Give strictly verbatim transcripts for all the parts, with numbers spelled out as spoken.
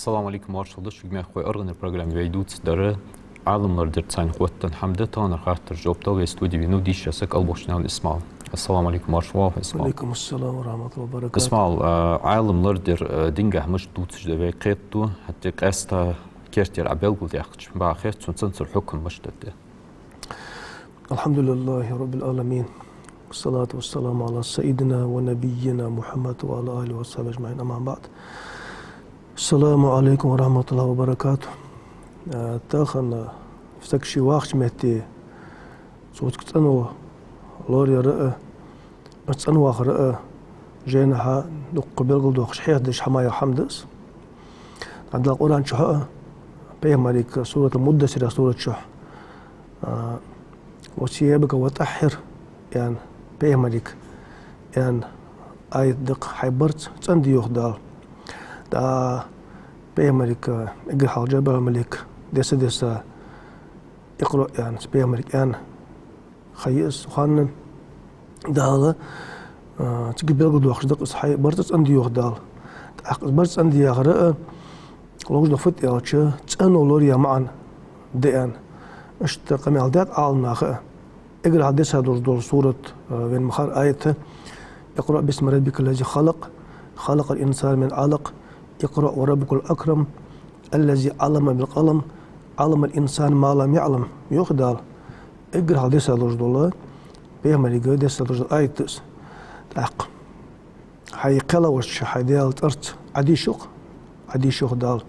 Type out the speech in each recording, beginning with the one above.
Ассаламу Ӏалайкум, маршал да шуга, мехкахой. АргӀанара программа вай дувцаш дар Ӏалам лорадара цхьан хоттан хӀама да. Тахан хаттарашта жоп дала вай студе венав дийша саг Албохчанаькъан Исмаил. Ассаламу Ӏалайкум, маршал вола, Исмаил. Ва Ӏалайкум ассалам ва рахьматуллахӀи ва баракатухӀ. Исмаил, а, Ӏалам лорадара, а, динга мишта дувцаш да вай кхетаду, хӀаьта къаьстта керттера Ӏа белгалдаьккхача, бахе, цун цанцара хьукам мишта да? الحمد لله رب العالمين. الصلاة والسلام على سيدنا ونبينا محمد وعلى آله وصحبه أجمعين. أما بعد. السلام عليكم ورحمة الله وبركاته. Э, тахан, э, саг ше вахача метте цунга цӀено лораяра а, цӀенвахар а жайнашка дукха белгалдоаккхаш хьехадеш хӀама я хӀама да из. Дала Къуръан чу а, пайхамарга Суратуль-Муддассир сурат чу, а, «وثيابك فطهر», аьнна, пайхамарга аьнна аят да-кх, хьай барзкъа цӀенде йоах Дала. ТӀаккха пайхамарга эггара хьалха Джабраил малейк деса-деса «اقرأ», аьнна, пайхамарга аьнна ха я из цу хана. Дала, а, цига белгалдоаккхаш да-кх из, хьай барзкъа цӀенде йоах Дала. ТӀаккха из барзкъа цӀенде яхар а, ловш да фуд аьлча, цӀено лораяр маӀан да аьнна. Иштта къамаьл даьд Ӏаламнаха а. Эггара хьалха деса долаш дола сурат, а, вайна ма харра аят: «اقرأ باسم ربك الذي خلق، خلق الإنسان من علق، اقرأ وربك الأكرم، الذي علم بالقلم، علم الإنسان ما لم يعلم», йоах Дала. Эггара хьалха деса долаш дола, пайхамарга деса долаш дола аят да из. ТӀаккха хьай кхелаварца, хьай Даьла цӀерца Ӏа деша йоах, Ӏа деша йоах Дала.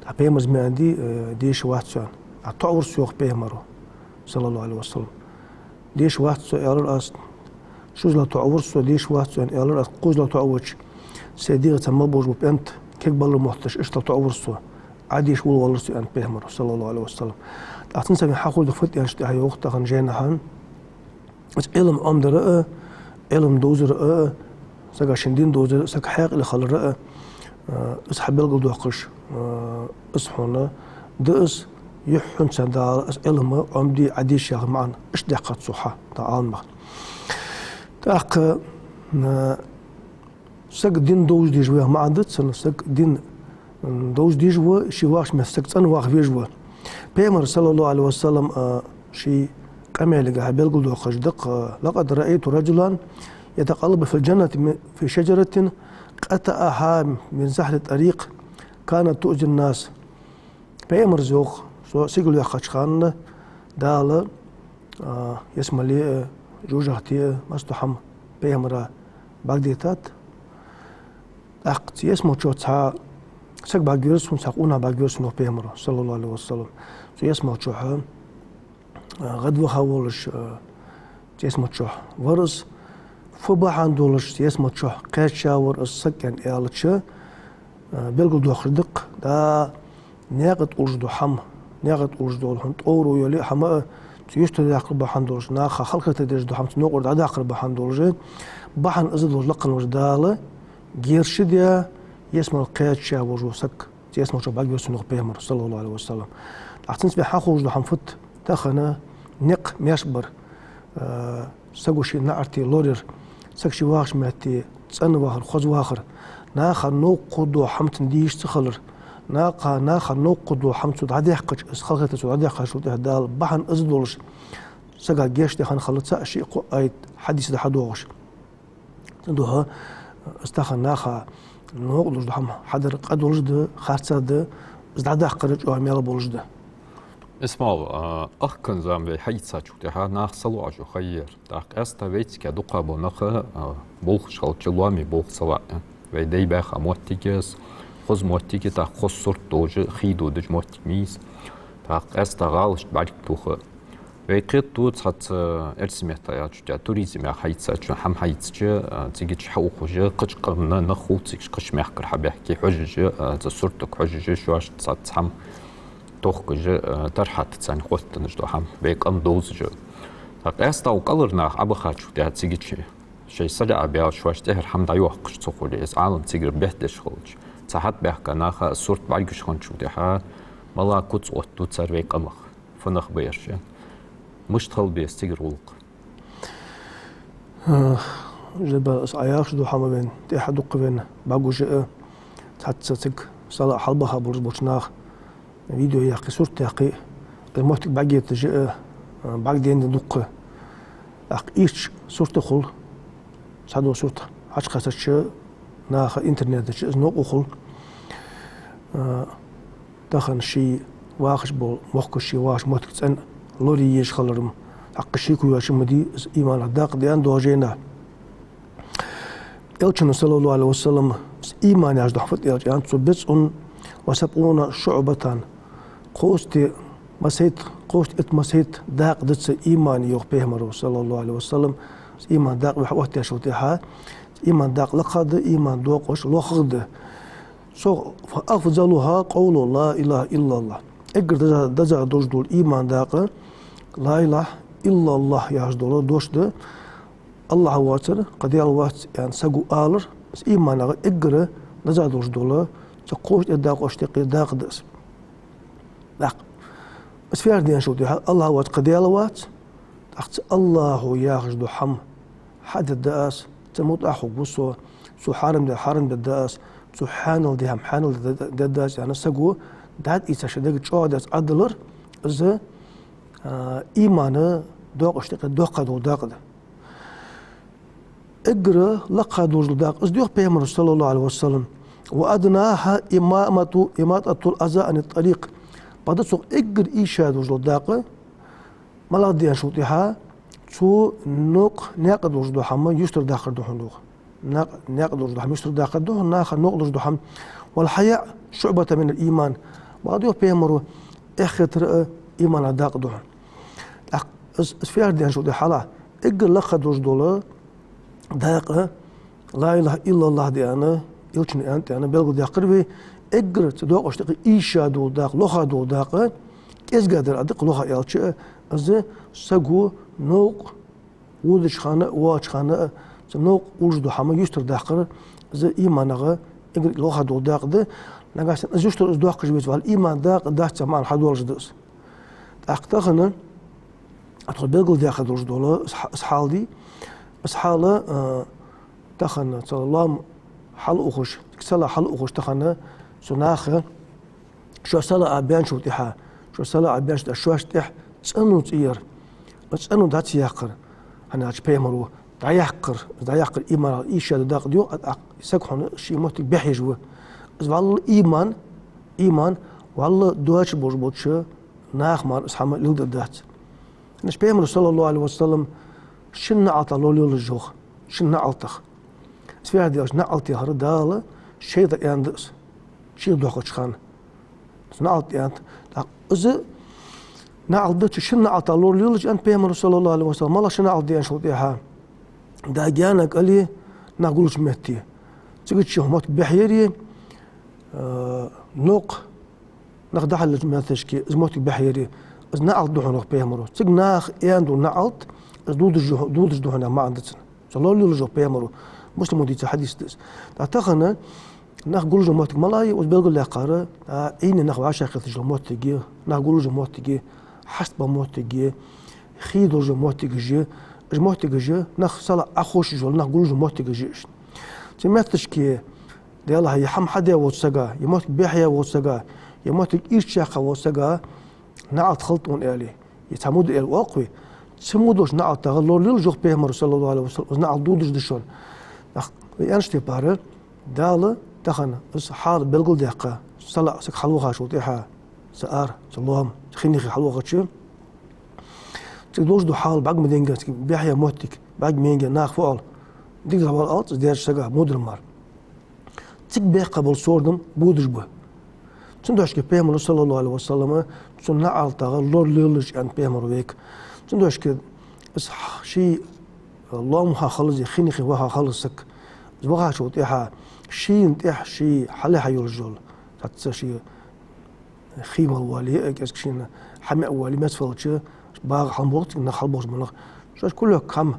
ТӀаккха пайхамара ма аьннадий, э, деша вац со аьнна. Ӏа тоӀавир со, йоах пайхамара, صلى الله عليه وسلم. Деша вац со, аьлар аз. ШозлагӀа тоӀавир со, деша вац со аьнна, аьлар аз. КхозлагӀа тоӀавича, сай дегӀаца мел болаш бола пӀент кегабалар мотташ, иштта тоӀавир со, Ӏа деша волавалар со, аьннад пайхамара, صلى الله عليه وسلم. ТӀаккха цунца вайна хьахулаш да фуд аьлча, тӀехьа йоах тахан жайнашка, из Ӏилма Ӏомадар а, Ӏилма довзар а, сага ший дин довзар а, саг хьаькъал хилар а, а, из хьабелгалдоаккхаш, а, из хьона да из, юххьанца Дала из Ӏилма Ӏомаде, Ӏа деша яха маӀан иштта даьккхад цо хьа, тӀаккха Ӏаламнаха. ТӀаккха, а, саг дин довза дезаш ва яха маӀан да цун, саг дин, м, довза дезаш ва, ше вахача метте саг цӀенваха везаш ва. Пайхамара, صلى الله عليه وسلم, а, ший къамаьлага хьабелгалдоаккхаш да-кх: «لقد رأيت رجلا يتقلب في الجنة من، في شجرة قطعها من ظهر الطريق كانت تؤذي الناس». Пайхамара йоах: «Со сигала ваьхача хана Дала, а, ялсмале а, жожагӀате а, массадола хӀама пайхамара бӀаргадайтад. ТӀаккха цу ялсмала чу цхьа саг бӀаргавайра сона, цхьа къонах бӀаргавайра сона, йоах пайхамара, صلى الله عليه وسلم. Цу ялсмала чу, а, гӀадваха волаш, а, цу ялсмала чу вар из. Фу бахьан долаш цу ялсмала чу кхаьча вар из саг», аьнна аьлча, а, белгалдоаккхаш да-кх Дала наькъа тӀа уллаш дола хӀама, наькъа тӀа уллаш дола хӀама, тӀовра йола хӀама а, цу юстара даккхар бахьан долаш, наха халахетар деш дола хӀама цу новкъара дӀадаккхар бахьан долаш, бахьан из долаш лакхвенна волча Дала гешт даь, ялсмала кхаьча волаш вола саг цу ялсмала чу бӀаргавайра сона, йоах пайхамара, صلى الله عليه وسلم. ТӀаккха цунца вайна хьахулаш да хӀама фуд: тахан никъ маьрша бар, а, саго ший наӀарга лораяр, саг ше вахача метте цӀенвахар, хоза вахар, наха новкъа хургдола хӀама цунна де йиш ца хилар, наха, наха новкъа хургдола хӀама цо дӀадаьккхача, из халахетар цо дӀадаьккхачул тӀехьагӀа Дала бахьан из долаш сага гешт даь хинна хилац, шиъ-кхоъ аят, хьадис да хьадоагӀаш. Цудухьа из тахан наха новкъа долаш дола хӀама хьадар къа долаш да, харцахьа да, из дӀадаккхар чӀоагӀа маьл болаш да. Исмаил, а, ахкан зама вай хьаийцачул тӀехьагӀа нах салоӀаш ха яр. ТӀаккха къаьстта вайцига дукха бола нах, а, болхаш хилча, лоаме болх ца лаьа. Вай дай баьха моттиг я из, хоза моттиг я, тӀаккха хоза сурт долаш, хий додаш моттиг ма йий из. ТӀаккха къаьстта гӀалашта бӀарг тоха. Вай кхетаду, цхьацца эрсий меттала аьлча, туризм яха хьаийцача, хӀама хьаийцача, а, цига чу хьаухаш, кхыча къаман нах хул цига, кхыча мехкара хьабаьхке, хьожаш, а, цу суртага хьожаш, шоашта цхьацца хӀама тохкаш, а, тара хьатта царна хоттаденна дола хӀама, вай къам довзаш. ТӀаккха къаьстта укх кӀалхара нах Ӏобахачул тӀехьагӀа цига чу шоай салаӀа баьлча, шоашта тӀехьара хӀама дӀайоаккхаш ца хуле, из Ӏалам цигара бетта деш хилча, цу хьатӀабаьхка наха сурт бӀаргагуш хинначул тӀехьагӀа мала куц оттаду цар вай къамах? Фу нах ба ераш? Мишта хила беза цигара гӀулакх? Э, жаба, аз Ӏа яхаш дола хӀама вайна тӀехьа дукха вайна бӀаргагуш а, цхьацца цига Сала хьалбаха болаш болча наха видео яьккхе, сурт яьккхе, из моттиг бӀаргадайташ а, бӀаргадайна дукха. ТӀаккха иштта сурт а хул, цхьадола сурт хьачукхессача наха интернета чу из новкъа хул. Тахан ший вахаш бола мохк, ший вахаш моттиг цӀена лорае езаш хилар-м, тӀаккха шеко йоацаш ма дий, из иманах дакъа да аьнна дола жайна. Элчано, صلى الله عليه وسلم, из иман яхаш дола хӀама фуд аьлча, аьннад цо: بضع وسبعون شعبة. Кхузткъеи масийтта, кхузткъеи итт масийтта дакъа да цу имана, йоах Пайхамаро, صلى الله عليه وسلم. Из иман дакъа вий хьа оттадаьчул тӀехьагӀа, иман дакъа лакха да, иман докъаш лоха да. Цох فأفضلها قول لا إله إلا الله. Эггара деза, деза долаш дола иман дакъа لا إله إلا الله яхаш дола дош да. АллахӀ воацар, кхы Даьла вац аьнна саго алар, из иманах эггара деза долаш дола, цу кхузткъеи итт дакъошта юкъера дакъа да из. ТӀаккха из фу яхар да аьнначул тӀехьагӀа, АллахӀ воацар, кхы Даьла вац, тӀаккха цу АллахӀо яхаш дола хӀама хьадергда аз, цун мутӀахьа хургва со, цо хьарам даьр хьарам дергда аз, цо хьаьнал даь хӀама хьаьнал дергда аз аьнна, саго дӀа а ийца, ший дега чӀоагӀа даьча Ӏадалар, из, а, имана докъашта юкъера доккха дола дакъа да. Эггара лакха долаш дола дакъа из да, йоах Пайхамаро, صلى الله عليه وسلم. وأدناها إماطة، إماطة الأذى عن الطريق. Бакъда цох эггара ийша долаш дола дакъа малагӀа да аьнначул тӀехьагӀа, цу новкъа наькъа долаш дола хӀама юстардаккхар да хьона, йоах. Наькъа, наькъа долаш дола хӀама юстардаккхар да хьона, наха новкъа долаш дола хӀама. والحياء شعبة من الإيمان. Бакъда, йоах Пайхамаро, эхь хетар а иманах дакъа да хьона. ТӀаккха из, из фу яхар да аьнначул тӀехьагӀа, эггара лакха долаш дола дакъа لا إله إلا الله да аьнна, Элчано аьннад аьнна, белгалдаьккхар вай, эггара цу докъашта юкъе ийша дола дакъа, лоха дола дакъа, кӀезига дар а да-кх, лоха аьлча, из саго новкъа водача хана а, воагӀача хана а, цу новкъа уллаш дола хӀама юстардаккхар, из иманах эггара лоха дола дакъа да. Нагахьа санна из юстара из доаккхаш веце, валлахӀи, иман дакъа дац яха маӀан хьадоалаш да из. ТӀаккха тахан тхо белгалдаьккха долаш дола из хьа-, из хьал да. Из хьал, а, тахан цу лоам хьалухаш, сала хьалухаш тахан цу наха, шо сала а баьнначул тӀехьагӀа, шо сала а баьнначул тӀехьагӀа, шоашта тӀехьа цӀено цӀи яр, цӀено дӀа ца яккхар, хӀана аьлча Пайхамаро дӀаяккхар, из дӀаяккхар иманах ийша дола дакъа да, йоах, а, а, саг хьона ший моттиг бӀехъеш ва. Из валлахӀи иман, иман, валлахӀи, доацаш болаш болча наха мара из хӀама леладергдац. ХӀана аьлча Пайхамаро, صلى الله عليه وسلم, шин наӀалтах лоралелаш, йоах, шин наӀалтах. Из фу яхар да аьлча, наӀалт яхар Дала шайтӀа аьннад из, шийх дохкача хана. Из наӀалт аьннад. ТӀаккха из наӀалт да, цу шин наӀалтах лоралелаш, аьннад Пайхамаро, صلى الله عليه وسلم. МалагӀа ши наӀалт да аьнначул тӀехьагӀа, да гаьна кӀали нах гуллуча метте, цига ший моттиг бӀехъяри, а, новкъа нах дӀахьаллача метташка из моттиг бӀехъяри, из наӀалт да хьона, йоах Пайхамаро. Цига наха аьнна дола наӀалт, из дувдаш, дувдаш да хьона яха маӀан да цун. Цо лоралелаш, йоах Пайхамаро. Муслимо дийца хьадис да из. ТӀаккха тахан нах гуллуш йола моттиг малагӀа я, из белгалдаьккхар, а, Ӏийне нах вӀашагӀкхеташ йола моттиг я, нах гуллуш йола моттиг я, хьаст бола моттиг я, хий долаш йола моттигаш я, уж моттигаш я, нах сала Ӏоховшаш йола, нах гуллуш йола моттигаш я уж. Цу метташка, Даьллахьа, е хӀама хьадаь волча сага, е моттиг бӀехъяь волча сага, е моттиг ирча яьккха волча сага наӀалт хилда хьона, аьле, е цхьа муд, аьле, оал-кх вай. Цу муд долча наӀалтах лоралелаш, йоах Пайхамаро, صلى الله عليه وسلم, из наӀалт дувдаш да шоана. ТӀаккха вай аьннача тайпара, Дала тахан из хьал белгалдаьккха, сала саг хьалвахачул тӀехьагӀа, цу ара, цу лоам, цу хин юхе хьалвахача, цига долаш дола хьал бӀарга ма денга, цига бӀехъяь моттиг бӀарга ма енга, наха фу оал, дика дӀавала, оал-кх из дерригача сага, мудрага мара. Цига баьккха бола сорам будаш ба. Цудухьа Пайхамаро, صلى الله عليه وسلم, цу наӀалтах лоралелаш, аьннад Пайхамаро вайга. Цудухьа из х-, ший лоам ваха хилац, е хин юхе ваха хилац саг. Из вахачул тӀехьагӀа шийна тӀехьа ший хьалъяхьа йолаш йола, цхьацца ший хий мала воале, е кӀезига шийна хӀама яа воале, мецвалча, багӀа хьалбоагӀа цига нах, хьалбоагӀаш бола нах. Шоаш кулг хьокха хӀама,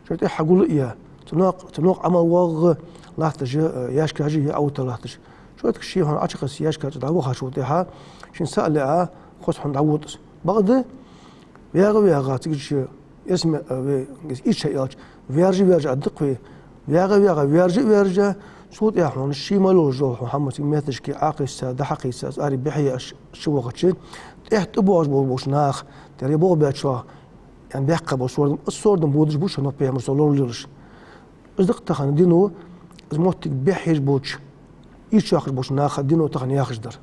шоай тӀехьа хьагулъяь, цу новкъа, цу новкъа Ӏамал воагӀа латташ, э, яьшкаш е Ӏоутта латташ. Шоай тӀаккха ше хьона Ӏочукхесса яьшка чу дӀавахачул тӀехьагӀа, шийна са а лаьа, хоза хьона дӀавода из. Бакъда, ваьгӀа-ваьгӀа, цига ше, эсме, э, ве, из ича аьлча, ваьржа-ваьржа а да-кх вай. ВаьгӀа-ваьгӀа, ваьржа-ваьржа, Цул тӀехьа хьона ший мел йолаш дола хьона хӀама цига метташка Ӏокхийса, дӀахьокхийса, из аре бӀехъяь аш ши вахача, тӀехьа тӀабоагӀаш бола болча наха, тӀера бохабаьчоа, ян баьккха бола сордам, из сордам бодаш ба шоана, йоах Пайхамара, со лоралелаш. Из да-кх тахан дино, из моттиг бӀехъеш болча, ийрча йоаккхаш болча наха дино тахан яхаш дар.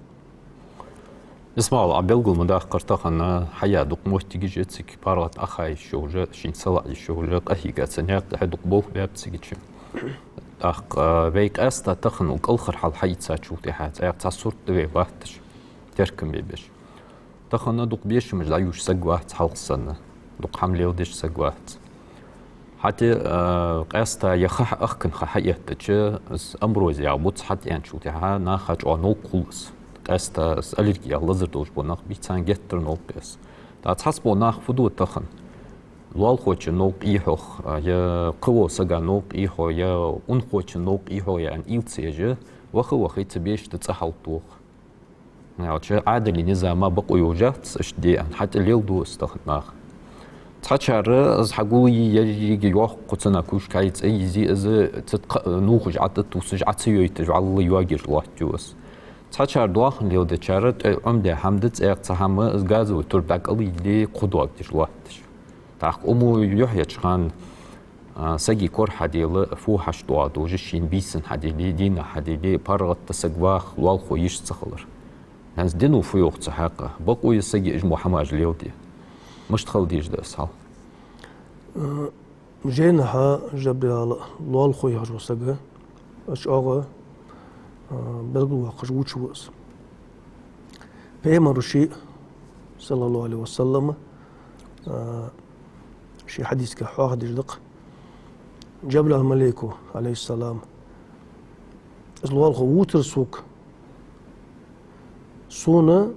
Исмаил, Ӏа белгал ма даккхара, тахан хьаяь дукха моттигаш я цига, паргӀата Ӏохайша йолаш, шийна салаӀа йиш йолаш, къахьийга цу наькъа тӀа дукха болх баьб цигача. ТӀаккха вай къаьстта тахан укх кӀалхара хьал хьаийцачул тӀехьагӀа цхьаькха цхьа сурт да вай латташ, теркам бе беш. Тахан дукха бешамаш дӀаювш саг вац хьалха санна, дукха хӀама леладеш саг вац. ХӀаьта, а, къаьстта е ха хьаахкан ха хьаэттача, из амброзия яха буц хьатӀаенначул тӀехьагӀа наха чӀоагӀа новкъа хул из. Къаьстта из аллергия яха лазар долаш бола нах бий, царна геттара новкъа я из. ТӀаккха цхьацца бола нах фу ду тахан? Лоалахочун новкъа я хьогӀ, а, е кхыволча сага новкъа я хьогӀ, е унахочун новкъа я хьогӀ, яхаш уйла ца еш, ваха-ваха цу беша тӀа цӀи хьалтох. Аьлча, Ӏаьдала низама бокъо йолаш яц, иштта де аьнна, хьатӀалеладу из тахан наха. Цхьачар из хьагулъе, еррига йоах, кху цана кушка хьайца йизи из, цу тӀа кха-, нувхаш Ӏотувсаш, Ӏо ца йойташ, вӀалла йоагаш лоаттаю из. Цхьачар доахан леладечар тӀе Ӏомадаь хӀама да, цӀагӀа цхьа хӀама, из газовый турба дӀакӀалйилле, кхо доагадеш лоатташ. ТӀаккха укх мо юхьйолча хана, а, сага кора хьаделла, фу хьашт доагӀа дожа, шийна бийсан хьаделле, дийнахьа хьаделле, паргӀата саг ваха, лоалахо йиш ца хилар. ХӀанз дино фу йоах цу хьакъехьа? Бокъо я сага уж мо хӀамаш леладе? Мишта хила дезаш да из хьал? Э, жайнашка Жабраил лоалахо яхаш вола саг, из чӀоагӀа, э, белгалвоаккхаш вувцаш ва из. Пайхамара ше, саллаллахӀу Ӏалайхи ва саллам, а, ший хьадисага хьоахадеш да-кх: Жабраил малайко, Ӏалайхи ссалам, из лоалахо вувцар сога, сона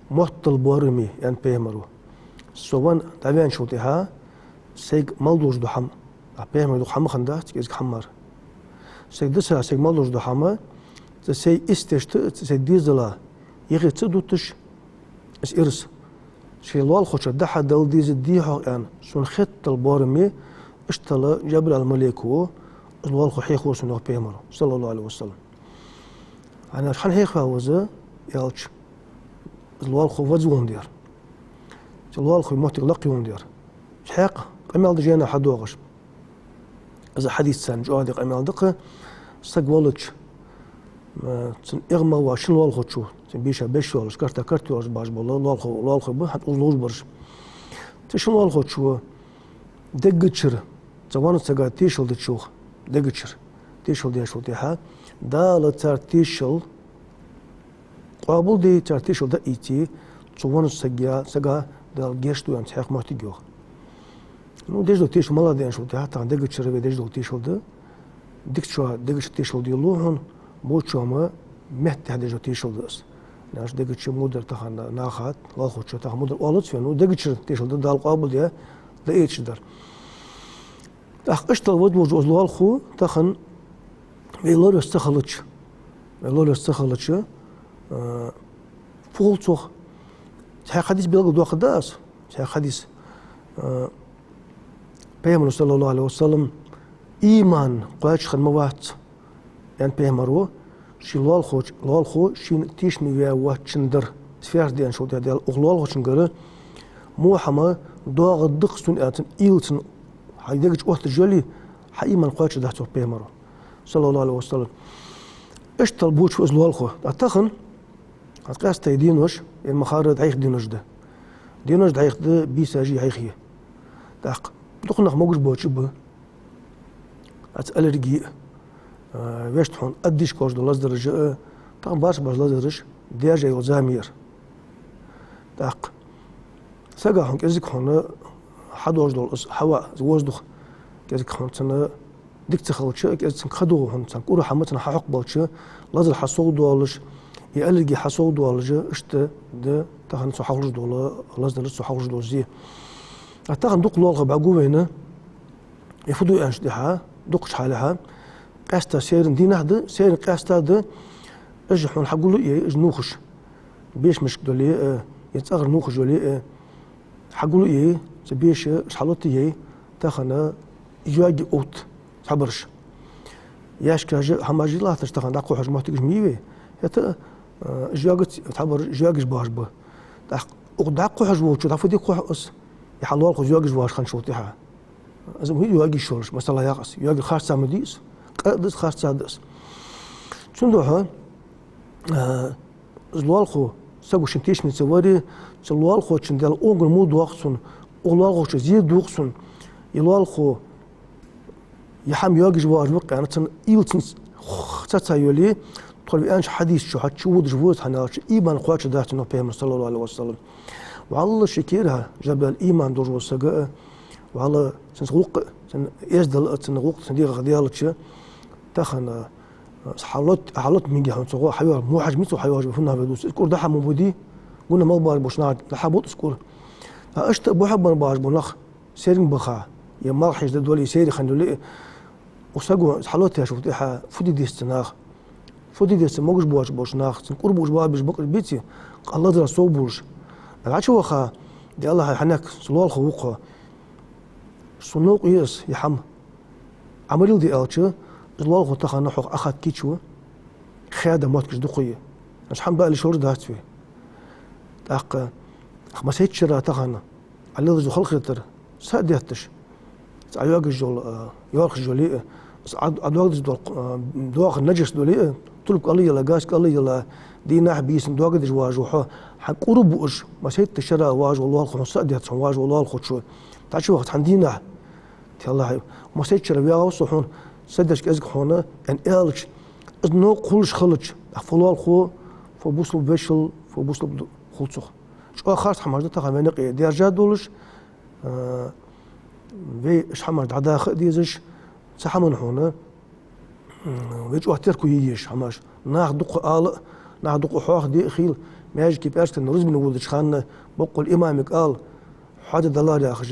моттал боараме, аьннад Пайхамара. Со венна, дӀаваьнначул тӀехьагӀа сайга мел долаш дола хӀама, а, Пайхамара дукха хӀама хиннадац кӀезига хӀама мара. Сайга дисса, сайга мел долаш дола хӀама, цу сай истешта, цу сай дезала юхе ца дуташ, из ирс ший лоалахочоа дӀахьадала деза дий-хьогӀ аьнна, сона хеттал боараме, иштта Жабраил малайко из лоалахо хьехавора сона, йоах Пайхамара, саллаллахӀу Ӏалайхи ва саллам. ХӀана аьлча, хӀана хьехаваьв из аьлча, из лоалахо вазвенна дар. Цу лоалахой моттиг лакхъенна дар. Цу хьакъехьа къамаьл да жайнашка хьадоагӀаш. Из хьадис царна чӀоагӀа де къамаьл да-кх, саг волча, э, цун эгӀа мел вола шин лоалахочоа, цун беша беш йолаш, карта карта йолаш баш бола лоалахо-, лоалахой ба, хӀанз укхаза ловш бараш. Цу шин лоалахочоа дегачура, цу веннача сага тешал дича, йоах, дегачура тешал даьчул тӀехьагӀа, Дала цар тешал къоабалдой, цар тешал дӀаийций, цу веннача сага, сага Дала гешт ду аьнна цхьаькха моттиг, йоах. Ну, деш дола тешал малагӀа да аьнначул тӀехьагӀа, тахан дегачура вай деш дола тешал да, дикачоа дегачура тешал делу хьона, бочоа-м меттахьа деш дола тешал да из. Наш дегача мудар тахан наха, лоалахочоа тахан мудар оалац вай, ну, дегачура тешал да, Дала къоабалдеш, дӀаэцаш дар. ТӀаккха иштта вазвола из лоалахо тахан вай лоравеш ца хилча, вай лоравеш ца хилча, а, фу хул цох? Цхьа хьадис белгалдоаккхаргда аз, цхьа хьадис. А, Пайхамара, саллаллахӀу Ӏалайхи ва саллам, иман кхоачаш хинна ма вац, аьннад Пайхамара, ший лоалахочо, лоалахо шийна тешаме ваь воацачун дар, сферах деанаш ва тӀехьа Дала, укх лоалахочунгара во хӀама доагӀаргда-кх сона аьнна, цун уйла цун хьай дега чу отташ йоле, хьа иман кхоачашдац, йоах Пайхамара, саллаллахӀу Ӏалайхи ва саллам. Иштта бувцаш ва из лоалахо. А тахан, хӀанз къаьстта денош, ер ма харра дӀайха денош да. Денош дӀайха да, бийсаш а йӀайха я. ТӀаккха дукха нах могаш боацаш ба. Аца аллерги, а, вешта хьона аддиш кхош дола лазараш а, тахан баш-баш лазараш даьржа йола зама я ер. ТӀаккха сага хьона кӀезига хьона хьадоагӀаш дола из хьава, из воздух кӀезига хьона цунна дика ца хилча, кӀезига цунга кхадугӀу хьона, цунна кӀура хӀама цунна хьахьокхабелча, лазар хьасовдоалаш, и аллерги хьасовдоалаш, иштта да тахан цу хьахулаш дола лазараш, цу хьахулаш дола зе. А тахан дукха лоалахой бӀаргагу вайна, е фу ду аьнначул тӀехьагӀа, дукхача хьалехьа, къаьстта серан дийнахьа да, серан къаьстта да, уж хьона хьагулъяь, уж нувхаш, бешамашка доле а, е цӀагӀара нувхаш йоле а, хьагулъяь, цу беша уж хьалоттаяь, тахан йоаге овт цхьабараш. яьшкаш а, хӀамаш а латташ тахан дӀакхухьаш моттигаш ма йий вай. ХӀаьта а, э, йоагац, хьабар йоагаш бахаш ба. ТӀаккха укх дӀакхухьаш волчо дӀа фу де кхухь из? Е хьа лоалахо йоагаш вагӀаш хинначул тӀехьа. Из ма йий йоагаш йолаш, масала, яхаш. Йоагар харца ма дий из. Къа да из, харца да из. Цудухьа, э, из лоалахо саго шийна тешаме ца варе, цу лоалахочун Даьла огӀур мо доаккх цунна, укх лоалахочо зе дукх цунна, е лоалахо е хӀама йоагаш вагӀаш ва-кх аьнна, цун уйла цунца ца йоле, тхо вай аьннача хьадиса чу хьачу водаш ва из, хӀана аьлча иман кхоачаргдац цунах, Пайхамара, саллаллахӀу Ӏалайхи ва саллам. ВаллахӀи, ший кера, Жабраил, иман долаш вола саг а, валлахӀи, цун гӀулакх а, цун эздел а, цун гӀулакх, цун дегӀах даьлча, тахан, э, хьалот, хьалот миге хьона цо гӀо хьайоагӀа, мухьаж мицо хьайоагӀаш ба, фуннагӀа ве дувц. Из кӀур дӀа-хьа ма бу дий, гунахь мел бахаш болча наха дӀа-хьа бут из кӀур. ТӀаккха иштта бухьа бан бахаш бола нах, серинг баха, е малх хьежа да доале, е серий хинна доале, укх саго хьалотъяьчул тӀехьа фу де деза цу наха? Фу де деза цу могаш боацаш болча наха? Цун кӀур буаш бала беш бакъаш беций, къа лазар совбувлаш. ДӀачуваха, Даьла хьа-, хьанек, цу лоалахо ва-кх хьо. Сона новкъа я из, е хӀама. Ӏамал де аьлча, из лоалахо тахан хьох Ӏохатта кийча ва, хаьда моттигаш дукха я. Аш хӀама баьле шораш дац вай. ТӀаккха, массайтта шера тахан Ӏа леладеш дола халахетар са а детташ, цу Ӏа йоагаш йола, а, йоархӀаш йоле а, из Ӏа, Ӏа доагадеш дола, а, доахан нажас доле а, тулпа кӀал а йилла, газ кӀал а йилла, дийнахьа-бийсанна доагадеш вагӀаш ва хьо, хьа кӀур буаш, массайтта шера вагӀаш вола лоалахо, хьона са а детташ хьона вагӀаш вола лоалахочо, дӀачуваха цхьан дийнахьа, Таьллахьа, массайтта шера ваьгӀав со хьона, са деш кӀезига хьона, аьнна аьлча, из новкъа хулаш хилча, а фу лоалахо, фу бусалба вешал, фу бусалба д-, хул цох. ЧӀоагӀа харц хӀамаш да тахан вайна юкъе даьржа долаш, а, вай уж хӀамаш дӀадаха а дезаш, цу хӀаман хьона, м, вай чӀоагӀа терко е езаш хӀамаш. Нах дукха ала а, нах дукха хьоахаде а хила, маьждиге пӀаьраскаца рузбане водача хана боккъала имаме ала, хьоаде далар яхаш,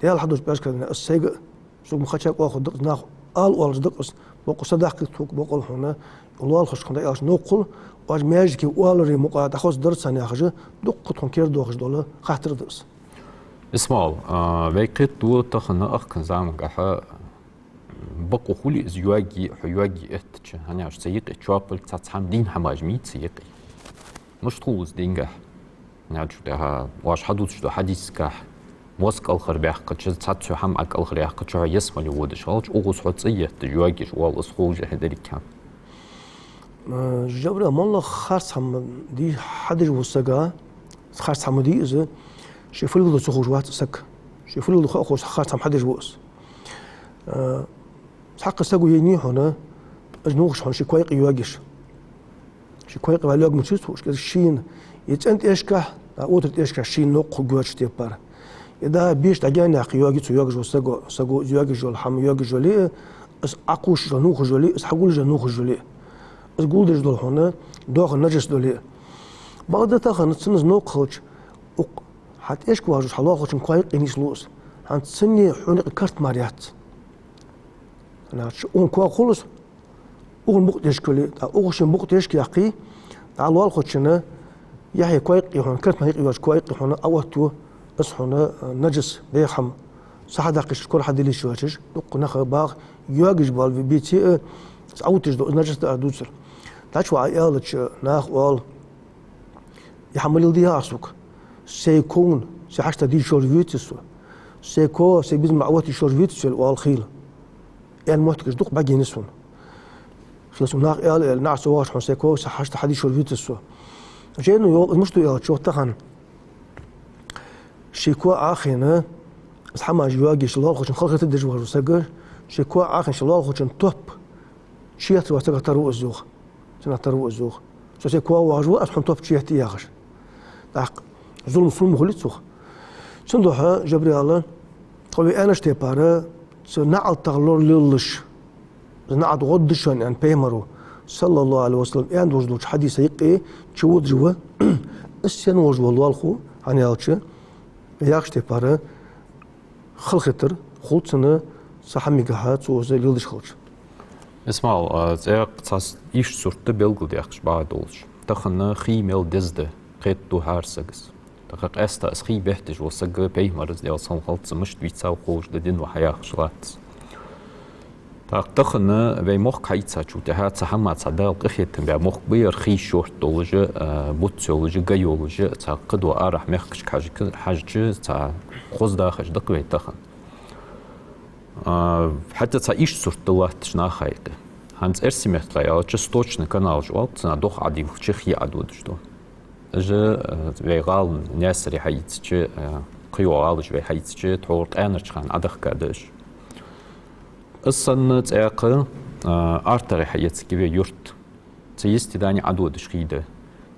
Даьла хьадувцача пӀаьраска дийнахьа аз сайга а, сога ма хача кӀоахо дакъа нах ала оалаш дакъа аз, бокъо садаккхийта тхога, бокъо хьона, лоалахошка хьона аьлча новкъа хул, оаш маьждиге оаларе мукъа дӀахоз дар царна яхаш, дукха тхона кера доахаш дола хаттар да из. Исмаил, а, вай кхетаду тахан ахкан заманга хьа бакъо хуле из йоаге, хьо йоаге эттача, хӀана аьлча цу юкъе чоапал цхьацца хӀама дийна хӀамаш ма йий цу юкъе. Мишта хул из дийнгахьа? Наьчу тӀехьа оаш хьадувцаш дола хьадисагахьа, моз кӀалхарбаьккхача, цхьацца хӀама Ӏа кӀалхаръяьккхача, хьо ялсмале водаш хилча, укхаза хьо цӀи етта йоагаш вола из ховш хье деррига хӀама. Э, Жабраил, моллагӀа харц хӀама де хьадеш вола саг, харц хӀама де из, ше фу леладу ца ховш вац саг. Ше фу леладу ховш харц хӀама хьадеш ва из. Э, цхьаккха саго енай хьона, из нувхаш хьона ший кой юкъе йоагаш. Ший кой юкъе ваьлла йоагаш ма яций цо, уж кӀезига шийна, е цӀен тӀехьашкахьа, е отар тӀехьашкахьа шийна новкъа хургйоацача тайпара. Е да беш дӀагаьна яьккха йоагий цо йоагаш вола саго, саго из йоагаш йола хӀама йоагаш йоле а, из Ӏокхувш йола нувхаш йоле а, из хьагулдеш йола нувхаш йоле а. Из гулдеш дола хьона доахан нажас доле а. Бакъда тахан цунна из новкъа хилча, укх хьа тӀехьашка вагӀаш хьа лоалахочун кой юкъе нийслу из. ХӀанз цунна хьона юкъе карт мара яц. ХӀана аьлча укхун кой хул из, укхун букъ тешкале, тӀаккха укхун ший букъ тешка яьккхе, тӀаккха лоалахочун яхье кой юкъе хьона, карт мара юкъе йоацача кой юкъе хьона Ӏооттаю из хьона, а, нажас, бӀеха хӀама. Са хьадаккха йиш, кора хьаделла йиш йоацаш, дукха наха багӀа йоагаш бола беце а, из Ӏооттаеш да из нажас, да аьнна дувцар. ДӀачу ваха аьлча, наха оал, е хӀама леладе яхар сога. Сай ков, сай хьашт де йиш йолаш веце со. Сай ков, сай безам Ӏооттае йиш йолаш веце со, оал хийла. Аьнна моттигаш дукха бӀаргайайнай сона. Хийла сога наха аьле, аьле, наӀарга ца воагӀаш хьона сай ков, сай хьашт хьаде йиш йолаш веце со. Жайно йоах, из мишта да аьлча, тахан ший ков Ӏохайна, из хӀамаш йоагаш, лоалахочун халахетар деш вагӀаш вола саг, ший ков Ӏохайна, ший лоалахочун топ чуетта вац сагах тара ва из, йоах. Цунах тара ва из, йоах. Со сай ков вагӀаш ва, аз хьона топ чуетте яхаш. ТӀаккха зулам сона ма хулий цох. Цудухьа, Жабраил, тхо вай аьннача тайпара, цу наӀалтах лоралелаш, из наӀалт гӀоргда шоана аьнна Пайхамара, саллаллахӀу Ӏалайхи ва саллам, аьнна долаш долча хьадиса юкъе чуводаш ва, из сенна волаш вола лоалахо, хӀана аьлча, яхача тайпара, халахетар хул цунна цу хӀамигахьа цо из леладеш хилча. Исмаил, а, цӀаькха цхьа иштта сурт да белгалдаьккхача бакъахьа долаш. Тахан хий мел деза да кхетаду хӀара саго. ТӀаккха къаьстта из хий бетташ вола саг Пайхамара, Даьла салам хилда цунна, мишта вийцав ховш да, дин ва хьаяхаш латт из. ТӀаккха тахан вай мохк хьаийцачул тӀехьагӀа цхьа хӀама, цхьа Дала къахетам баь мохк ба ер, хий шортта долаш а, буц йолаш а, га йолаш а, цхьа кхыдола арахьа мехкашка хьажа-, хьежача, цхьа хоза дахаш да-кх вай тахан. А, хӀаьта цхьа иштта сурт да латташ наха юкъе. ХӀанз эрсий меттала аьлча, сточный каналаш оал, цунах дох Ӏодилхача хий Ӏододаш да. Уж, а, вай гӀала Наьсаре хьаийцача, а, кхыйола гӀалаш вай хьаийцача, тхьовра къаьнарча хана Ӏодехка да уж. Из санна цхьаькха, а, артагӀий хьаэцаргья вай юрт. Цу йисте дани Ӏододаш хий да.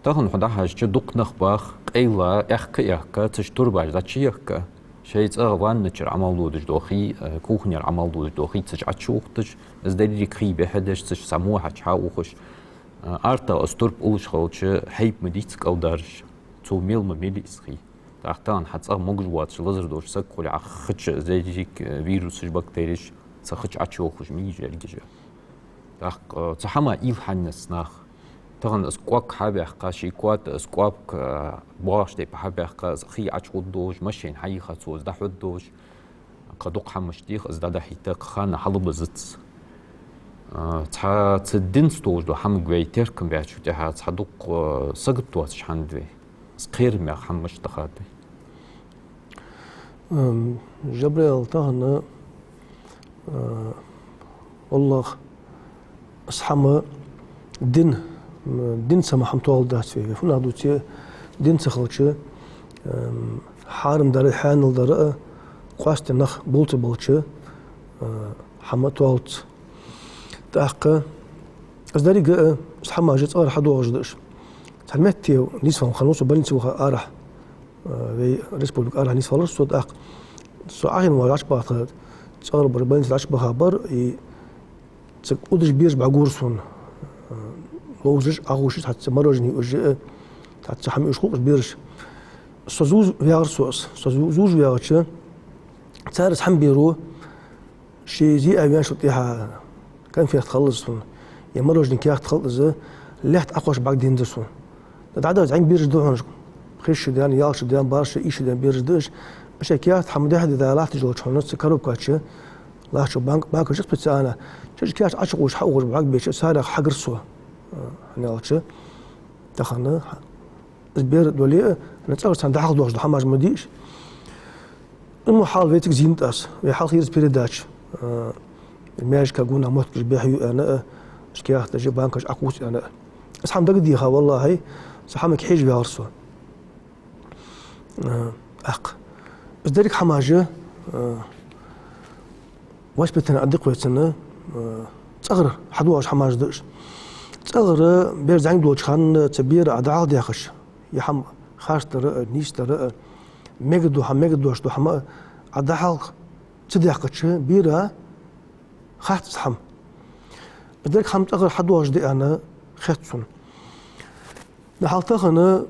Тахан хьо дӀахьежача, дукха нах бах, къайла, аьхка-аьхка, цу чу турбаш дӀачуяхка, шоай цӀагӀа ванначура Ӏамал додаш дола хий, а, кухняра Ӏамал додаш дола хий цу чу Ӏочуухаш, из деррига хий бӀехадеш, цу чу цхьа во хьачухьа ухаш, а, артагӀа из турба уллаш хилча, хьайба ма дий из кӀалдараш, цо мел ма мели из хий. ТӀаккха тахан хьа цӀагӀа могаш воацаш лазар долаш саг хуле, Ӏа хи чу из деррига, а, вирусаш, бактереш цу хи чу Ӏочуйохаш ма йий уж ерригаш а. ТӀаккха, э, цу хӀаман уйла хьаннас наха. Тахан из кӀоаг хьабаьккха, ший коа тӀа из кӀоаб, э, боагӀача тайпара хьабаьккха, из хий ӀочугӀоргдолаш, машен хьайийха цо из дӀахьоргдолаш, кхы дукха хӀамаш деха из дӀадахьийта, кхы хана хьалабизац. Э, цхьа цу динца долаш дола хӀамага вай теркам баьчул тӀехьагӀа цхьа дукха, э, сагот доацаш хӀама да вай. Из кхерам яха хӀама мишта дахад вай? Ам, Жабраил, тахан, а, валлахӀи, из хӀама дин, м, динца ма хӀама тоалургдац вай. Вай фуннагӀа дувце, дин ца хилча, ам, хьарам дар а, хьанал дар а, къоастаде нах болабалча, а, хӀама тоалуц. ТӀаккха из деррига а, из хӀамаш цӀагӀара хьадоагӀаш да уж. Цхьан метте нийсвенна хиннав со больнице ваха арахьа, а, вай республика арахьа нийсвелар со тӀаккха. Со Ӏохайна вар Ӏочубахар, цӀагӀара бар больнице Ӏочубаха бар, и цига удаш бераш бӀаргагур сона, а, ловзаш, Ӏохувшаш, цхьацца мороженое уж, а, цхьацца хӀама уж хул-кх уж бераш. Со зувш вагӀар со из. Со зу-, зувш вагӀача, цар из хӀама беро, ший зе а ваьнначул тӀехьагӀа конфет хилар сона, е мороженое каьхат хилар из, лаьтта Ӏокхоачаш бӀаргадайнадир сона. ДӀадахача, зӀамига бераш да хьона уж, хиш шу даьнна, ялх шу даьнна, бархӀ шу, ийс шу даьнна бераш да уж. Уж шоай каьхат хӀама дехьа дӀа латташ долча хӀаманца, коробкаш, латтача банк-, банкаш специально, цу чу каьхат Ӏочукхувш, хьаухаш бӀаргабайча, царех хьагир со, а, хӀана аьлча, тахан, из бер дале а, хӀана цӀагӀара царна дӀахьалха доагӀаш дола хӀамаш ма дий уж. Из мо хьал вайцига зийнад аз. Вай хьалха йир из передача, а, маьждига гонахьа моттигаш бӀехаю аьнна а, уж каьхаташ а, банкаш Ӏокхувс аьнна а. Из хӀама дагадеха, валлахӀи, цу хӀамага хьежа вагӀар со. А, тӀаккха из деррига хӀамаш, а, воспитание Ӏодика вайцига, а, цӀагӀара хьадоагӀаш хӀамаш да уж. ЦӀагӀара бер зӀамига долча хана цу бера Ӏа дӀахьалхадаьхача, е хӀама харцдар а, нийсдар а, мегаргдола хӀама, мегаргдоацаш дола хӀама а Ӏа дӀахьалха ца даьккхача, бера хац из хӀама. Из деррига хӀама цӀагӀара хьадоагӀаш да аьнна хет сона. ДӀахьал тахан,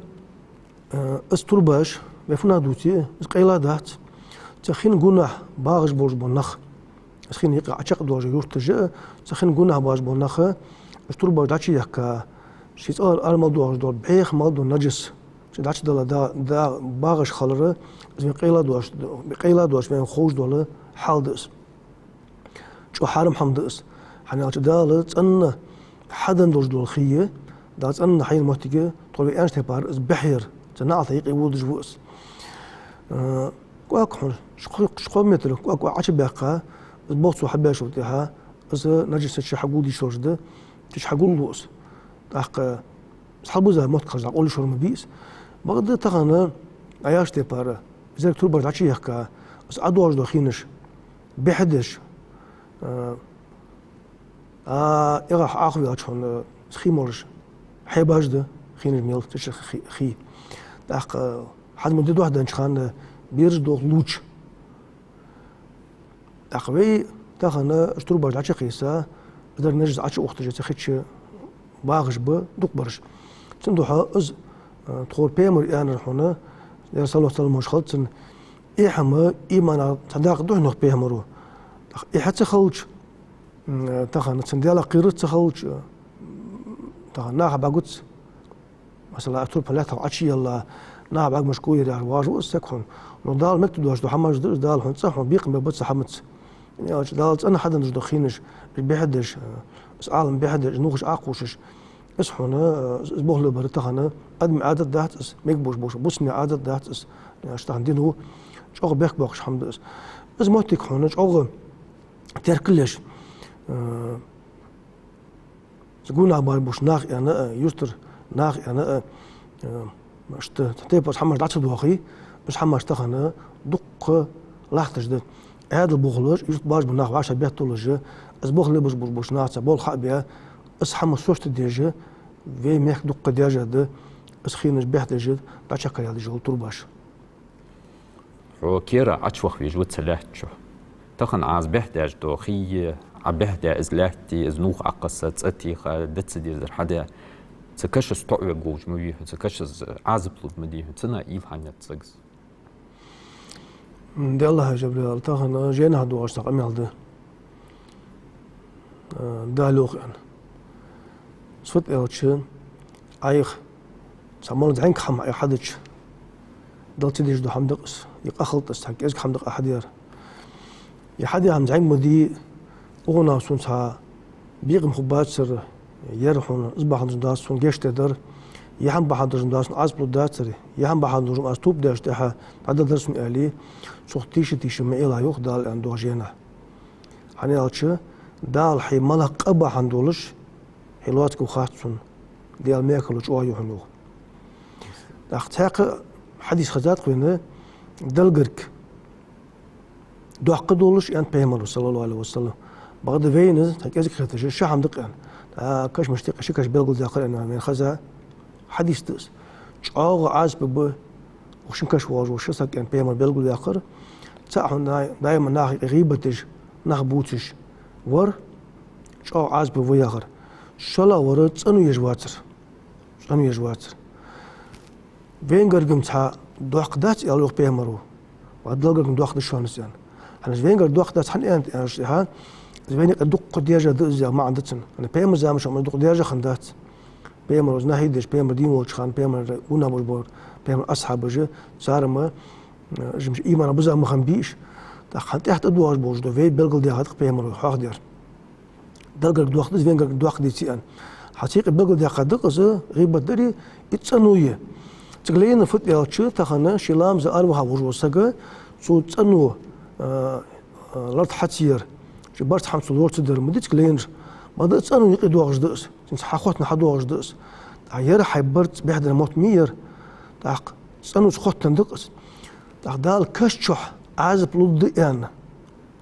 э, из турбаш, вай фуннагӀа дувце, из къайла дац. Цу хин гонахьа багӀаш болаш бола нах, из хин юкъе Ӏочакхдоалаш йола юрташ а, цу хин гонахьа багӀаш бола нах, уж турбаш дӀачуяхка, ший цӀагӀара ара мел доагӀаш дола, бӀеха мел дола наджас, цу дӀачудала да, да багӀаш хилар, из вайна къайла доацаш, къайла доацаш вайна ховш дола хьал да из. ЧӀоагӀа хьарам хӀама да из. ХӀана аьлча Дала цӀена хьаденна долаш дола хий, Дала цӀена хьайна моттиг, тхо вай аьннача тайпара из бӀехъяр, цу наӀалта юкъе водаш ва из. Э, кӀоаг хьона, ши-кхо, ши-кхо метр кӀоаг, кӀоаг Ӏочубаьккха, из болх цо хьабаьчул тӀехьагӀа, из наджас цу чу хьагулдеш долаш да, цу чу хьагуллу из. ТӀаккха из хьалбиза моттиг хилча, дӀакъовла йиш йолаш ма бий из. Бакъда тахан, Ӏа аьннача тайпара, из деррига турбаш дӀачуяхка, из ӀодоагӀаш дола хинаш бӀехадеш, а, а, эгӀа Ӏохайна ваьлча хьона, из хий молаш хьайбаш да, хинаш мел цу чу хи-, хий. ТӀаккха хӀанз мо ди дохьаденнача хана бераш дохлуча. ТӀаккха вай тахан уж турбаш дӀачукхийса, из деррига наджас Ӏочуухаш цу хи чу багӀаш ба дукхагӀбараш. Цудухьа из, а, тхо пайхамара аьннар хьона, Даьла салот-саламаш хилда цунна, эхь-м имана цхьа дакъа духьа нох пайхамаро. ТӀаккха эхь ца хилча, м, тахан цун Даьлах кхерар ца хилча, м, тахан наха бӀаргагуц. Масала, а турпа лаьттах Ӏочуелла, наха бӀаргагуш гуйр яхар важа ва из саг хьона. Но Дала мегаш доацаш дола хӀамаш да из, Дала хьона цӀагӀа хьона бекхам бергба цу хӀамаца. Аьлча, Дала цӀена хьаденна долаш дола хинаш, уж бӀехдеш, э, из Ӏалам бӀехдеш, из нувхаш Ӏокхувсаш, из хьона, э, из болх лелабар тахан адамий Ӏадат дац из, мегаш болаш, бусалба Ӏадат дац из, э, иштта тахан дино чӀоагӀа бехк боаккхаш хӀама да из. Из моттиг хьона чӀоагӀа теркал еш, э, Цу гонахьа бар болча наха аьнна а, юртара наха аьнна а, э, иштта цу тайпара хӀамаш дӀа ца доахе, уж хӀамаш тахан дукха латташ да. Ӏаьдал бохалаш, юрта баш бола нах вӀашагӀбетталуш, из болх лелабеш болча нахаца болх хьа а бе, из хӀама сосатадеш, вай мехка дукха даьржа да, из хинаш бӀехдеш, дӀачакхъяла деш дола турбаш. Хьо кера Ӏочувахавеш ва цу лаьтта чу. Тахан Ӏа из бӀехдеш дола хий, Ӏа бӀехдеш из лаьтта, из нувх Ӏокхесса, цӀи теха, деза ца дезар хьадаь, цу каша тоӀавергволаш ма вий хьо, цу каша Ӏазап лургда ма дий хьона, цунах уйла хьанна яц сага? М, Даьллахьа, Жабраил, тахан жайнашка доагӀаш цхьа къамаьл да. Э, Дала йоах аьнна. Сут аьлча, Ӏайха цхьа мел зӀамига хӀама Ӏайха хьадича, Дала ца дезаш дола хӀама да-кх из, е къахалда из, цхьа кӀезига хӀама да-кх Ӏа хьадаьр. Е хьадаь хӀама зӀамига ма дий, укханах сона цхьа бекхам хургбацар, ер хьона, из бахьан долаш Дала сона гешт дергдар, е хӀама бахьан долаш Дала сона Ӏазап лургдацар, е хӀама бахьан долаш аз тоба деш тӀехьа дӀадаргдар сона аьле, цох тийша-тийша ма Ӏела йоах Дала аьнна доагӀа жайна. ХӀана аьлча, Дала хьай малагӀа къа бахьан долаш хьо лоацца ва хац сона, Даьла мекарло чӀоагӀа я хьона йоах. ТӀаккха цхьаькха хьадис хезад-кх вайна, Далла гарга доккха долаш, аьннад Пайхамаро, саллаллахӀу Ӏалайхи ва саллам. Бакъда вайна цхьа кӀезига хеташ, ши хӀама да-кх аьнна. ТӀаккха кашамашта юкъе ши каша белгалдаьккхар аьнна вайна хеза хьадис да из. ЧӀоагӀа Ӏазап ба укх шин каша воаллаш вола ши саг аьнна Пайхамаро белгалваьккхар. ЦаӀ хьона даим наха юкъе гӀийбат деш, нах бувцаш вар, чӀоагӀа Ӏазап ба ва яхар. ШоллагӀвар цӀено еш вацар. ЦӀено еш вацар. Вайна гарга-м цхьа доккха дац аьнна йоах Пайхамаро. Ва Далла гарга-м доккха да шоана из аьнна. ХӀана аьлча вайна гарга доккха дац хӀана аьннад аьлча, хӀа? Из вайна юкъе дукха даьржа да из яха маӀан да цун. ХӀана, Пайхамара заман чухь ма дукха даьржа хиннадац. Пайхамаро из нахьи деш, Пайхамар дийна волча хана, Пайхамара гонахьа болаш бола Пайхамара асхьабаш, цар-м, э, жимчу иман биза ма хиннабий уж. ТӀаккха хӀана тӀехьа тӀадоагӀаш болаш да, вай белгалдаьхад-кх Пайхамаро хьоахадер. Далла гарга доккха да из, вайна гарга доккха деций аьнна. ХӀанз цу юкъе белгалдаьккхад-кх из, гӀийбат дари, из цӀено я. Цига лайна фуд аьлча, тахан ший ламаза араваха волаш вола саг, цо цӀено, а, а, лард хьа ца яр, ший барзкъа хӀама цо лора ца дар ма дий цига лайнар. Бакъда из цӀено юкъе доагӀаш да из, цунца хьахоттаденна хьадоагӀаш да из. ТӀаккха ер хьай барзкъа бӀехдар мотт ма йий ер. ТӀаккха цӀеноца хоттаденна да-кх из. ТӀаккха Дала каша чу Ӏазап лургда аьнна.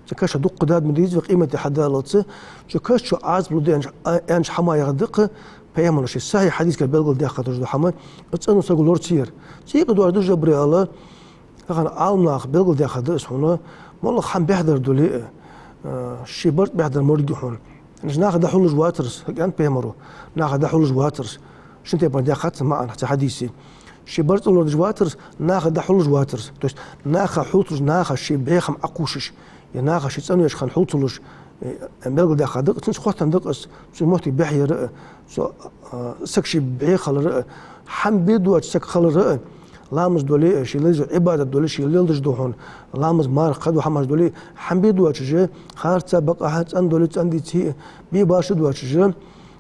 Цу каша дукха даргда ма дий из вай къематди хьадаллалца, цу каша чу Ӏазап лургда аьнна, аьнна хӀама яхар да-кх, Пайхамаро ший сахьихь хьадисагахь белгалдаьккхад из хӀама, из цӀено саго лора ца яр. Цу юкъе доагӀаш да, Жабраил, тахан Ӏаламнаха белгалдаьккхад из хьона, моллагӀа хӀама бӀехдар дале а, э, ший барзкъа бӀехдар морг я хьона. Из наха дӀахьулаш вацар из, хӀана аьннад Пайхамаро, наха дӀахьулаш вацар из. Шин тайпара даьккхад цун маӀан цу хьадиса. Ший барзкъа лорадеш вацар из, наха дӀахьулаш вацар из. То есть наха хьулталуш, наха ший бӀеха хӀама Ӏокхувсаш, е наха ший цӀено еш хинна хьул ца луш, э, белгалдаьккхад-кх, цунца хоттаденна да-кх из, цун моттиг бӀехъяр а, цу, а, сага ший бӀеха хилар а, хӀама бе доацаш саг хилар а, ламаз дале а, ший лазар Ӏибадат дале а, ший леладеш дола хьона ламаз, марха, кхыдола хӀамаш дале а, хӀама бе доацаш, харца, бакъахьа, цӀена дале а, цӀена деций а, бе башха доацаш,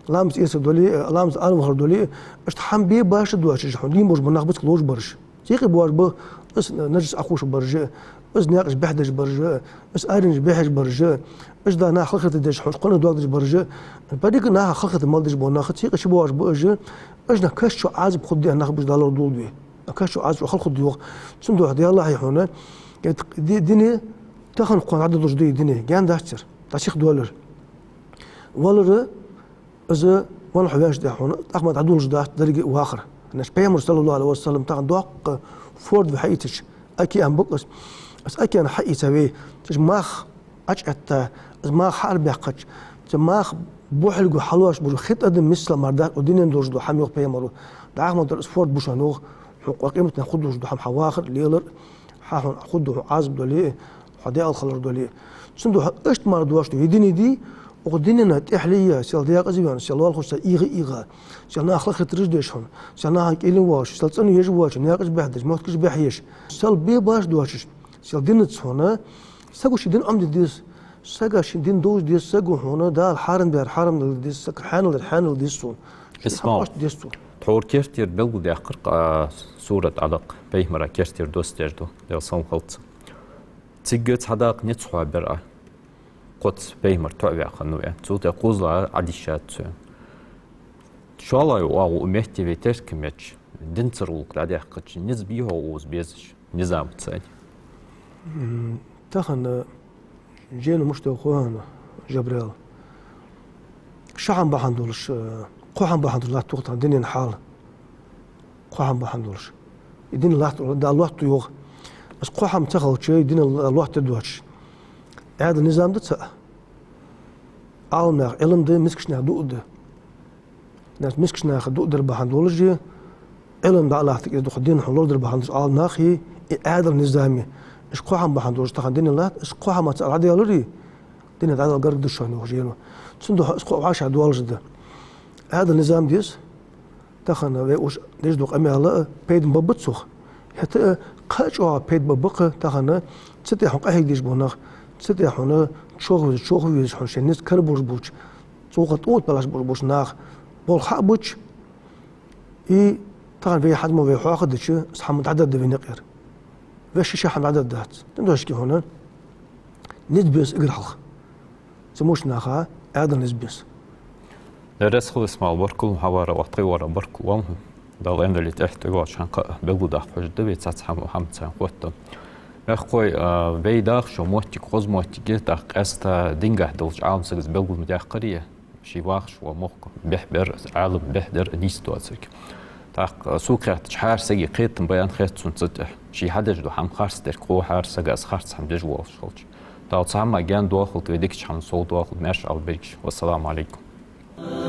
ламаз эцар дале а, ламаза аравахар дале а, иштта хӀама бе башха доацаш, хьона дийна болаш бола нах ба цига ловш бараш. Цу юкъе боагӀаш ба из нажас Ӏокхувсаш бараш а, из наькъаш бӀехдеш бараш а, из аренаш бӀехъеш бараш а, из да нах халахетар деш, хьона кхоана доагдеш бараш а, берригаш наха халахетар мел деш бола нах, цу юкъе чубоагӀаш ба уж, уж нах каша чу Ӏазап хургда аьнна нах ба уж, Дала лорадолда вай. А каша чу Ӏазап хила хургда йоах. Цудухьа, Даьллахьа, хьона, ди-, дине тахан кхоана дӀадолалуш да из дине, гаьна дац ер, дӀасихадоалар. Валар, из венна хьо ваьнначул тӀехьа хьона тӀаккха мара дӀадолалуш дац деррига а вахар. ХӀана аьлча Пайхамаро, саллаллахӀу Ӏалайхи ва саллам, тахан доккха форд вай хьаийцача океан ба-кх из. Из океан хьаийца вай, цу чу мах Ӏочуэтта, из мах хьаарабаьккхача, цу маха бухьалга хьалоацаш бола хи тӀадам миссел мара дац укх дунен долаш дола хӀама, йоах Пайхамаро. ДӀахо ма дарра из форд ба шоана, йоах, хьона укх къематдийнахьа хургдолаш дола хӀама, хьа вахар а, лелар а, хьа хьона хургдола хьона Ӏазап дале а, хьо даьла хилар дале а. Цудухьа иштта мара дош да, е дине дий, укх дунен тӀехьле а, сел даькъаза ваьнна, сел лоалахошца ийгӀа а ийгӀа, сел наха халахетараш деш хьона, сел нахана кӀийлен воалаш, сел цӀено еш воацаш, наькъаш бӀехдеш, моттигаш бӀехъеш, сел бе башха доацаш, сел динаца хьона, саго ший дин Ӏомаде деза, Сага ший дин довза деза, сага хьона Дала хьарам даьр хьарам дала деза, сага хьанал даьр хьанал деза сона. Ший Исмаил, хьакъ деза сона. Тхьовра керттера белгалдаьккхар-кх, а, сурат Ӏалакъ, Пайхамара керттера доссадаьр да, Даьла салам хилда цунна. Цига цхьа дакъа низ хьоабир Ӏа. Кхозза Пайхамар тоӀаваь хиннав аьнна. Цул тӀехьа кхозлагӀа Ӏадийшад цо. ШоллагӀа оагӀув метте вай теркам беча, динцара гӀулакх дӀадаьккхача, низ бий хьогӀ укхаза безаш, низамаца? М, тахан, э, жена мишта да хов хьона, Жабраил. Ши хӀама бахьан долаш, э, кхо хӀама бахьан долаш латтаду тахан дунен хьал. Кхо хӀама бахьан долаш. Из дин латт-, Дала лоаттаду йоах. Из кхо хӀама ца хилча, из дин лоаттаде доацаш. Ӏаьдала низам да цаӀ. Ӏаламнаха Ӏилма да, мискача наха дуӀа да. Нах мискача наха дуӀа дар бахьан долаш, Ӏилма дӀа а латтаргда из дукха дин хьона лорадар бахьан долаш Ӏаламнахи, из Ӏаьдала низами. Из кхо хӀама бахьан долаш тахан дин латт, из кхо хӀама цаӀ дӀадаьларе, дин дӀадала гарга да шоана, йоах жена. Цудухьа из кхоъ вӀашагӀдоалаш да. Ӏаьдала низам деза, тахан вай уж деш дола къамаьл а пайда ма баргба цох. ХӀаьта а кхы а чӀоагӀа пайда баргба-кх тахан цу тӀа хьона къахьегаш бола нах, цу тӀа хьона чох везаш, чох везаш, хьона шоай низ кара болаш болча, цу гӀулакха тӀа тӀабеллаш болаш болча наха болх хьа а бича, и тахан вай хӀанз мо вай хьоахадича, из хӀама дӀадаргда вай наькъара. Вай ши-ши хӀама дӀадаргдац. Тандошки хьона низ беза эггара хьалха. Цу мишта наха Ӏаьдала низ беза. Деррес хила, Исмаил, баркал хьавара, вахтхой вара баркал валху. Дала аьнна дале тӀехьа тӀайоагӀача хана кхы а белгалдаккха хьожаргда вай цхьацца хӀама, хӀама цхьан хотта. Мехкахой, а, вай дахаш йола моттиг, хоза моттиг я, тӀаккха къаьстта дингахьа долча Ӏаламсагаца белгал ма даьккхарий, ший вахаш вола мохк бехк бер, Ӏалам бехк дер нийса доацилга. ТӀаккха сога хаьттача хӀара сага кхетам ба аьнна хет сона цу тӀа. Ше хьадеш дола хӀама харц дерг хов хӀара сага, из харц хӀама деш волаш хилча. Дала цу хӀаман гаьна доахалда, вай дикача хӀаман совдоахалда, маьрша Ӏалбергда шо. Вассаламу Ӏалайкум.